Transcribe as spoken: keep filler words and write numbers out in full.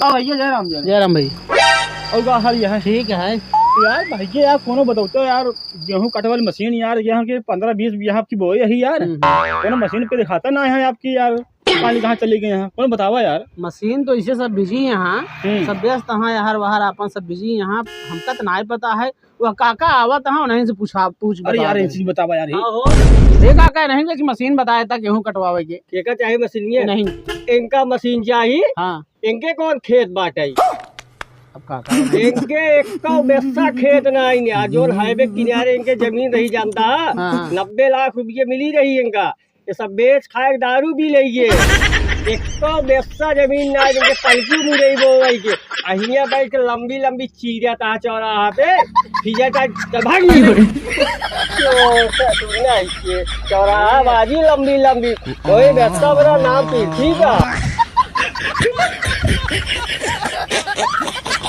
हाँ भैया, जय राम, जय राम। जय राम भाई। और का हाल है? ठीक है। यार भैया, यार कोनो बताओ तो यार, गेहूं काटे वाली मशीन यार, यहाँ के पन्द्रह बीस बीघा की बोई है यार, हम्म। कोनो मशीन पे दिखाता ना है आपकी यार, पानी कहाँ चली गई यहाँ, कोनो बतावा यार। मशीन तो इसे सब बिजी यहाँ, हम्म। सब व्यस्त हैं, यहाँ वहाँ अपन सब बिजी यहाँ, हमका तो नाय पता है। वह काका आवत हैं, उन्हीं से पूछा, पूछ अरे यार, बतावा। एक चीज बतावा यार, हाँ हो। ये काका नहीं कि मशीन बताया था गेहूं कटवावे के। केका चाही मशीन ये? नहीं। इनका मशीन चाही। हाँ। इनके कौन खेत बाटे? अब काका इनके एक्को बेस्सा खेत ना आई, जोन हाईवे किनारे इनके जमीन रही जानता। हाँ। नब्बे लाख रुपये मिली रही इनका। ये सब बेच खाए दारू भी लेइए। एक्को बेस्सा जमीन ना, इनके पलकी मुरई बोवई के। आ हियां बैठ के लंबी लंबी चीरत ह चौराहा पे। फिजा का भाग निकल। चौराहा बाजी लंबी लंबी। कोई बेस्सा बड़ा नाम पीठी का।